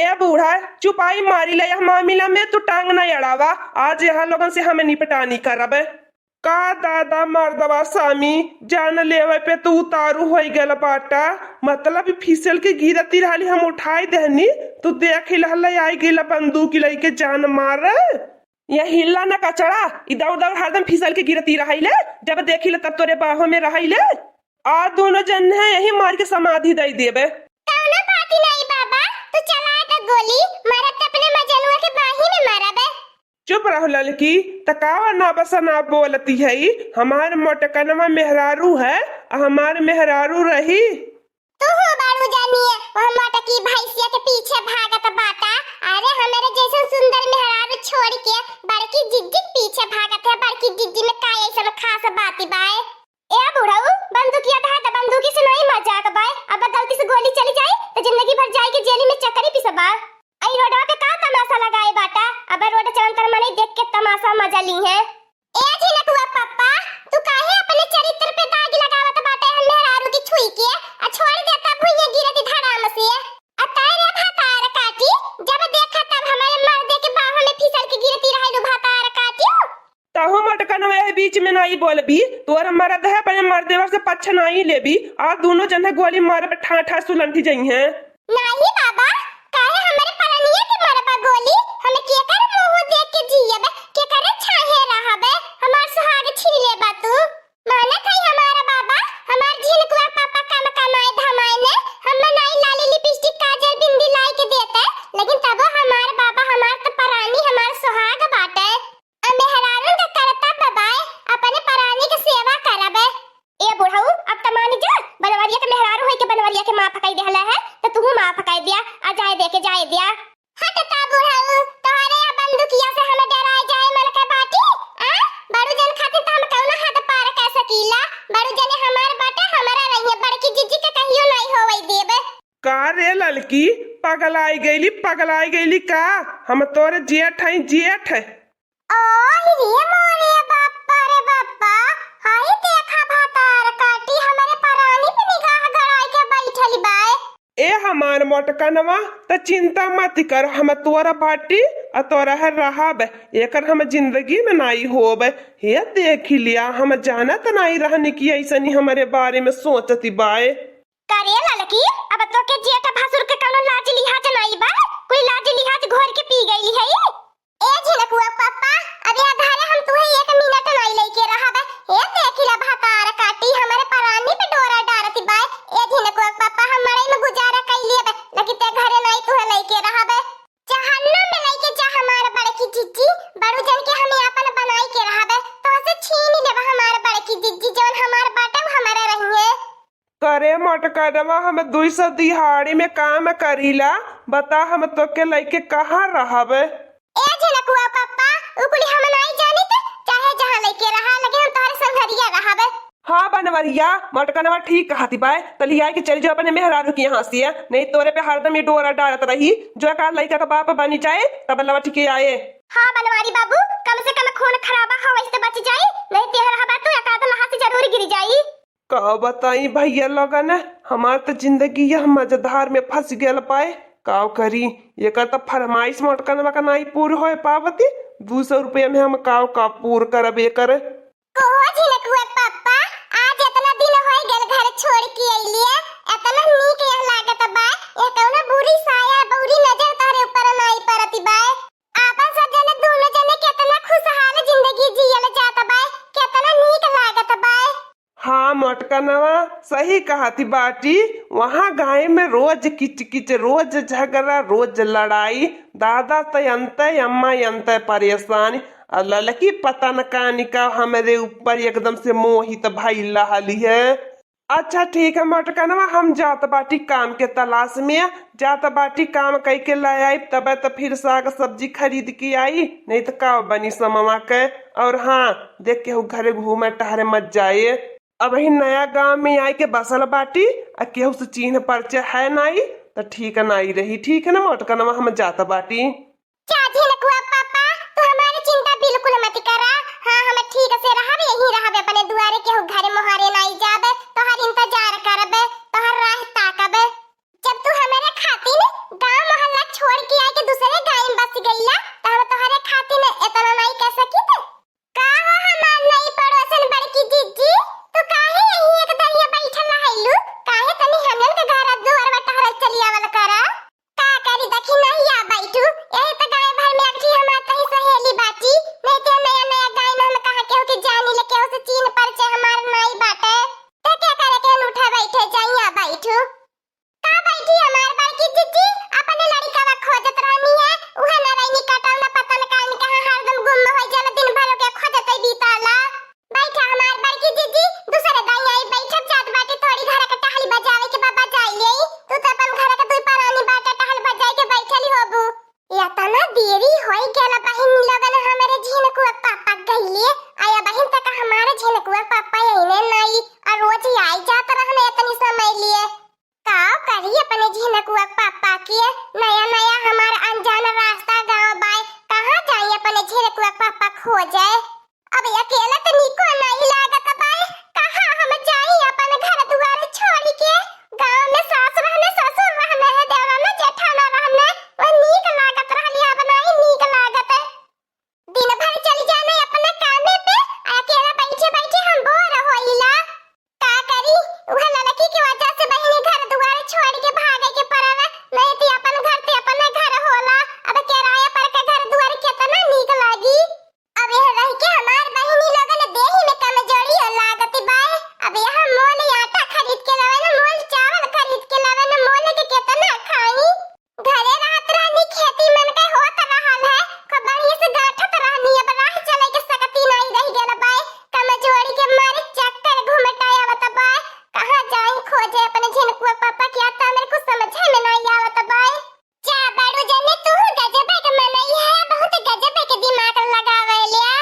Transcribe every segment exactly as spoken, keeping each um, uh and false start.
ए बूढ़ा, चुपाई मारी ले, यह मामिला में तू टांग न अड़ावा। आज यहाँ लोगन से हमें निपटानी करब। का दादा मर्दवा सामी, जान लेवे पे तू उतारू होई गल बाटा। मतलब फिसल के गिरती रहली, हम उठाई देहनी, तू देख ही लहले आई गइला बंदूक लइके जान मारे। ये हिल्ला न कचड़ा, इधर उधर हरदम फिसल के गिरती रहिले, जब देखिले तब तोरे बाहों में रहिले। आ दोनों जन है यही मार के समाधि दई देबे। कौनो बात नहीं बाबा, तू चला दे गोली, मरब त अपने मजनुआ के बाही में मरब। चुप रहो ललकी, त कावा ना बसना बोलती है, हमार मोटकनवा मेहरारू है, आ हमार मेहरारू रही। तू हो बारू जानिए, वह मोटकी भैंसिया के पीछे भागत बाटा। अरे हमरे जैसन सुंदर मेहरारू छोड़ के बड़की जिज्जी के पीछे भागत है। बड़की जिज्जी में का ऐसन खास बात बाय? ए बुढ़ऊ, बंदूकिया धर द, बंदूकी से नहीं मजाक बाय। अब गलती से गोली चली जाई तो जिंदगी भर जाई के जेल में चकरी पिसबा। आई रोडवा पे का तमाशा लगाए बाटा? अब रोड चलंतर मनई देख के तमाशा मजा ली है। ए झिनकुआ पप्पा, तू काहे अपने चरित्र पे दाग लगावत बाटे हम मेहरारू की छुई के? आ छोड़ देता भुइया गिरती धड़ाम से। आ तारे भतार काटी, जब देखा तब हमारे मर्दे के बाहों में फिसल के गिरती रहलू भतार काटी। तहु मोटकनवा एह बीच में नाई बोलबी, तोर मरद है, अपने मर्देवर से पच्छ नाई लेबी, आ दूनो जन है गोली मारे पे ठा ठा सुलंठी जइहें। नाई बाबा, काहे हमरे परनिया के मरबा गोली? हम केकर मुंह देख के जियब, केकरे छाहे रहबे? हमार सुहाग छीन लेबा तू। मानत है हमारा बाबा, हमार झिनकुआ पापा कम कमाए धमाए ने, हम नाई लाली लिपस्टिक काजल बिंदी लाई के देते, लेकिन तबो हमार बाबा हमार त परानी हमार सुहाग बाटे। आ मेहरारून का करतब बाय, अपने परानी के सेवा करब। ए बुढ़ऊ, अब त मानी जा, बनवरिया के मेहरारू होई के बनवरिया के माफ कई देहला है, त तुहू माफ कई दिया, आ जाए दे के जाए दिया। हट ता बुढ़ऊ, तोहरे या बंदूकिया से हमें डराए जाए मन के बाटी? आ? बड़ू जन खातिर त हम कौनो हद पार कर सकीला। बड़ू जने हमार बाटे, हमारा रहिए, बड़की जिज्जी के कहियो नहीं होवई देब। का रे ललकी, पगलाई गईली, पगलाई गईली का? हम तोरे जेठ हई, जेठ। ओह रे मोरे बाप्पा रे बाप्पा, हाय देखा भतार काटी हमरे परानी पे निगाह गड़ाई के बैठल बाय। ए हमार मोटकनवा, त चिंता मत कर, हम तोरा बाटी आ तोरा है रहब, एकर हम जिंदगी में नाई होब। हे देखी लिया, हम जानत नाई रहनी कि ऐसनी हमरे बारे में सोचती बाय। करे ललकी, अब तोके जेठ भसुर के कौनो लाज लिहाज नाई बा? कोई लाज लिहाज घोर के पी गई है। ए झिनकुआ पप्पा, अब यह घरे हम तुहे एक मिनट नाई लइके रहब। ए देखिला भतार काटी हमरे परानी पे डोरा डारती बाय। ए झिनकुआ पप्पा, हम मड़ई में गुजारा कई लेब, लेकिन ते घरे नाई तुहे लइके रहब। जहन्नुम में लइके जा हमार बड़की जिज्जी, बड़ू जन के हम आपन बनाई के रहब। तोहसे छीन लेब हमार बड़की जिज्जी, जौन हमार बाटे उ हमारे रहिए। करे मोटकनवा, हम दुई सौ दिहाड़ी में काम करीला, बता हम तोके लइके कहाँ रहब? ए झिनकुआ पप्पा, उ कुली हम नाई जानित, चाहे जहाँ लइके रहा, लेकिन हम तोहरे संघरिया रहब। हाँ बनवरिया, मोटकनवा ठीक कहती बाय, त लियाई के चली जाओ अपने मेहरारू के यहाँ से, नहीं तोरे पे हरदम ये डोरा डालत रही, जो का लइका का बाप बनी जाए, तब लौट के आए। हाँ बनवारी बाबू, कम से कम खून खराबा हो वैसे बच जाई, नहीं तेहर हबा तू एकाध लहा से जरूर गिर जाई। का बताई भैया लोगन, हमार त जिंदगी यह मजेदार में फंस गयल पाए। काव करी, एकर त फरमाइश मोटकनवा का नाई पूर होए पावती। दू सौ रुपया में हम काव का पूर करब एकर। कहो झिनकुआ पप्पा, आज इतना दिन होए गल घर छोड़ के अइलिए, इतना नीक यह लागत बा, यह कौनो बुरी साया, बुरी नजर तोहरे ऊपर नाई परती बा। आपन सब जने, दोनों जने केतना खुशहाल जिंदगी जियल जात बा, केतना नीक लागत बा। हाँ मोटकनवा, सही कहती बाटी। वहाँ गाँव में रोज किचकिच, रोज झगड़ा, रोज लड़ाई। दादा त अंते, अम्मा अंते परेशान। और ललकी पता न कानी का हमरे ऊपर एकदम से मोहित भइल रहली है। अच्छा ठीक है मोटकनवा, हम जात बाटी काम के तलाश में, जात बाटी काम कई के लाए आई, तबे त फिर साग सब्जी खरीद के आई, नहीं त का बनी समवा के। और हाँ, देख केहू घरे घूमे टहरे मत जाए। अबही नया गांव में आए के बसल बाटी, आ केहू से चीन्ह परिचय है नाई, त ठीक नाई रही। ठीक है ना मोटकनवा, हम जात बाटी। जा झिनकुआ पापा, तू हमारी चिंता बिल्कुल मत करा। हाँ, हम ठीक से रहब, यहीं रहब अपने दुआरे, केहू घरे मोहारे नाई जाब, तोहर इंतजार करब, तोहर राह ताकब। जब तू हमारे खातिर गांव मोहल्ला छोड़ के वजह से बहिनी घर दुआर छोड़ के भागे के पड़ल, नहीं तो अपन घर ते अपन घर होला। अब किराया पर के घर दुआर कितना नीक लागी। अब यह रह के हमार बहिनी लोगन देही में कमजोरी हो लागत बाय। अब यह मोल आटा खरीद के लावे न, मोल चावल खरीद के लावे न, मोल के कितना खाई। घरे रहत रहनी, खेती मन के होत रहल है, खूब बढ़िया से गांठत रहनी। अब राह चले के सकती नहीं रह गेल बाय, कमजोरी के मारे चक्कर घूमटा आवत बाय। कहाँ जाई खोजे अपने झिनकुआ पापा के, आता मेरे कुछ समझे में नहीं आवत बाय। जा बड़ू जने, तू गजबे के मनई है, बहुत गजबे के दिमाग लगावे लिया।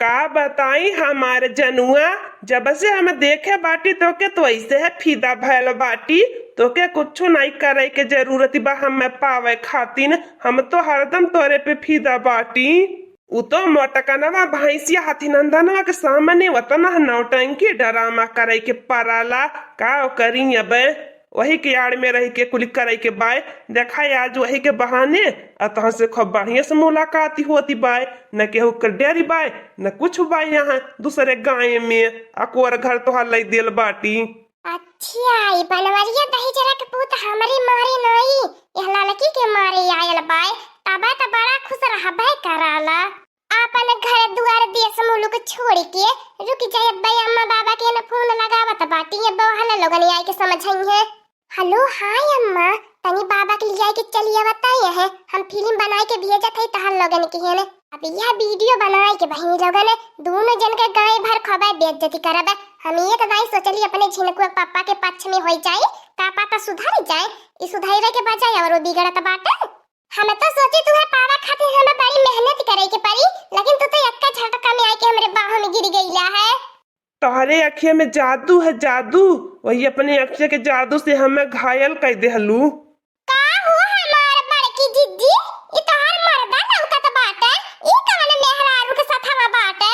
का बताई हमार जनुआ, जब से हम देखे बाटी तोके, तो ऐसे है फिदा भयल बाटी। तोके कुछो नाई करे के जरूरत बा हमें पावे खातिन, हम तो हरदम तोरे पे फिदा बाटी। उ तो मोटकनवा भैंसिया हाथी नंदनवा के सामने वतना नौटंकी ड्रामा करे के पराला, का करी अब? वही के आड़ में रह के कुल करे के बाय। देखा आज वही के बहाने आ तहाँ से खूब बढ़िया से मुलाकात होती बाय, न केहू के डरी बाय, न कुछ बाय। यहाँ दूसरे गाय में अकोर घर तोहार लई देल बाटी। अच्छा, ई बनवरिया दहिजरा के पूत हमरे मारे नाई, यह लड़की के मारे आयल बाय, तबे त बड़ा खुश रहबे कराला। आपन घर दुआर देश मुलुक छोड़ के रुक जाए बे, अम्मा बाबा के न फोन लगावत बाटी, ये बवाल लोगन आए के समझई है। हेलो, हाय अम्मा, तनी बाबा के लियाए के चली आवता है, हम फिल्म बनाए के भेजत है तहर लोगन के हेने। अब यह वीडियो बनाए के बहिनी लोगन दोनों जन के गाय भर खबे बेइज्जती करब। हम ये तो नहीं सोचली अपने झिनकुआ पापा के पक्ष में होई जाए, का पता सुधर जाए, ई सुधरे के बजाय और बिगड़त बाटे। हम तो सोची तुहे पावे खातिर हमें बड़ी मेहनत करे के पड़ी, लेकिन तू तो एक्का झटका में आके हमरे बाहों में गिर गईला है। तोहरे अखिया में जादू है, जादू। वही अपने अखिया के जादू से हमें घायल कर देहलू। का हो हमार बड़की जिज्जी, ई तोहार मर्दा लौकत बाटे, ई कवन मेहरारू के सथवा बाटे?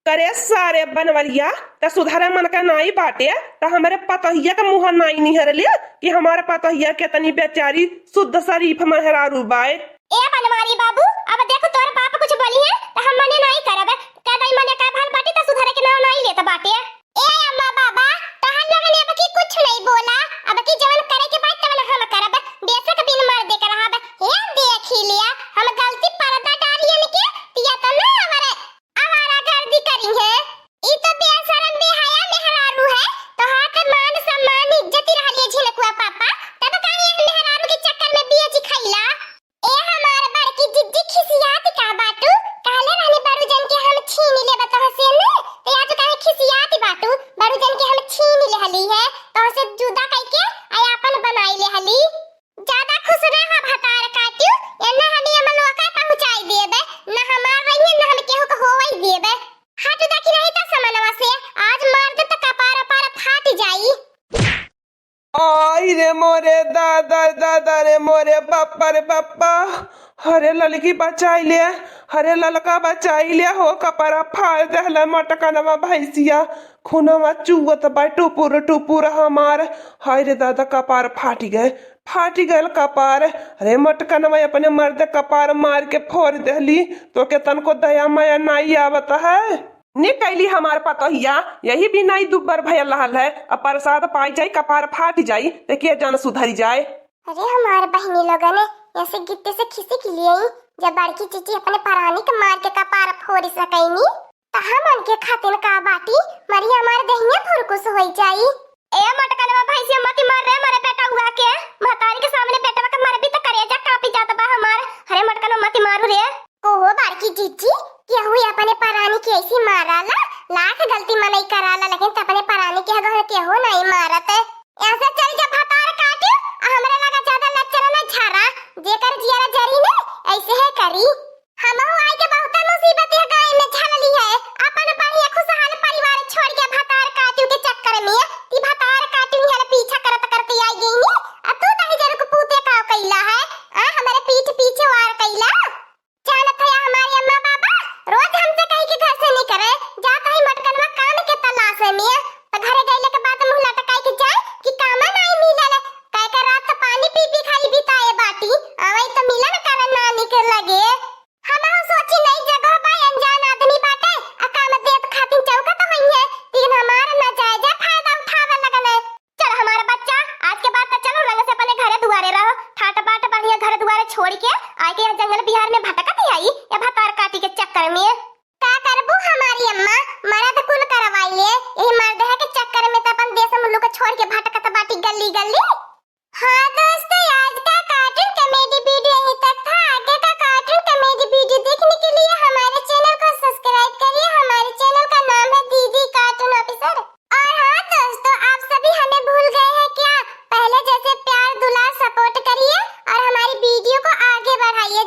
करे सारे बनवरिया, त सुधरे मन का नाई बाटे, त हमरे पतोहिया के मुँह नाई निहरले कि हमार पतोहिया केतनी बेचारी शुद्ध शरीफ मेहरारू बाय। ए बनवारी बाबू, अब देखो तोर बाप कुछ बोली है, त हम मने नाई करब। का दाई मने का भल बाटे, त सुधरे के नाव नाई लेत बाटे। ए अम्मा बाबा, तहन लोगन अब की कुछ नहीं बोला, अब की जवन करे के बात तवन हम करब, बेशक बिन मर्दे के रहब। ए देखी लिया, हम गलती पर्दा डारियन के, तिया त ना हमारे आवारागर्दी करी है। ई तो बेशरम बेहया मेहरारू है, तोहार त मान सम्मान इज्जत रहल है झिनकुआ पापा, तब काहे एह मेहरारू के चक्कर में बेच खैला? ए हमार बड़की जिज्जी खिसियात का बाटू? कहले रहनी बड़ू जन के हम छीन लेब तोहसे न, त आज काहे खिसियात बाटू? बड़ू जन के हम छीन लेहली है, तोहसे जुदा कइके आ आपन बनाई लेहली। ज्यादा खुश रहा भतार काटियो, एन्ना हमी हम लोका पहुँचाई देबे, न हमार रहिए, न हम केहू के होवई देबे। हट देखी नहीं त समनवा से, आज मार दे त कपार अपार फाट जाई। आई रे मोरे दादा, दादा रे मोरे बापा रे बापा। हरे ललकी बचाई ले, हरे ललका बचाई ले हो, कपड़ा फाड़ देहले मटकनवा भैंसिया, खूनवा चुअत बा टुपुर टुपुर हमार। हाय रे दादा, कपार फाटी गए, फाटी गए कपार। अरे मटकनवा अपने मर्द कपार मार के फोड़ देहली, तो के तनको दया माया नाई आवत है। निकैली हमार पतोहिया, यही बिनाई दुब्बर भयल रहल है। अब प्रसाद पाई जाई, कपार फाट जाई, ते के जान सुधरी जाए। अरे हमार बहिनी लोगन, ऐसे गिट्टे से खिसक लियई, जब बड़की चीची अपने परानी के मार के कपार फोड़ सकैनी, त हमन के खातिन का बाटी, मरी हमार दहिया फुरकुस होई जाई। ए मटकनवा भैंसिया मती मार रे, मारे बेटा हुआ के, महतारी के सामने बेटवा के मरबी त करेजा कांपी जात बा हमार। अरे मटकनवा मती मारू रे। ओहो बड़की जिज्जी, केहू अपने परानी के ऐसी माराला, लाख गलती मनई कराला, लेकिन त अपने परानी के अगर केहू नहीं मारत। ऐसे चल जा भतार काटी, आ हमरे लगा ज्यादा लच्चर न झारा, जेकर जियरा जरी न, ऐसे है करी। हमहू आई के बहुते मुसीबत यह गाय में झलली है, अपन बढ़िया खुशहाल परिवार छोड़ के भतार काटी के चक्कर में, ती भतार काटी हल पीछा करत करत आई गई नी, आ तू दही जर को पूते का कैला है, आ हमरे पीठ पीछे वार कैला। जानत है हमारे अम्मा बाबा रोज हमसे कही के घर से निकरे, जात है मटकनवा कान के तलाश में, त घरे गइले के बाद मुंह लटकाई के जा छोड़ के आइके यहाँ जंगल बिहार में भटकत ही आई, या भतार काटी के चक्कर में। का करबू हमारी अम्मा, मरद कुल करवाइले, यही मर्दे के चक्कर में त अपन देश मुल्क छोड़ के भटकत बाटी गली गली। हाँ दोस्तों, आज का cartoon comedy video यहीं तक था। आगे का cartoon comedy video देखने के लिए हमारे channel को subscribe करिए। हमारे channel का नाम है दीदी Cartoon Officer। और हाँ दोस्तों, आप सभी हमें भूल गए हैं क्या? पहले जैसे प्यार दुलार support करिए और हमारी video को आगे बढ़ाइए।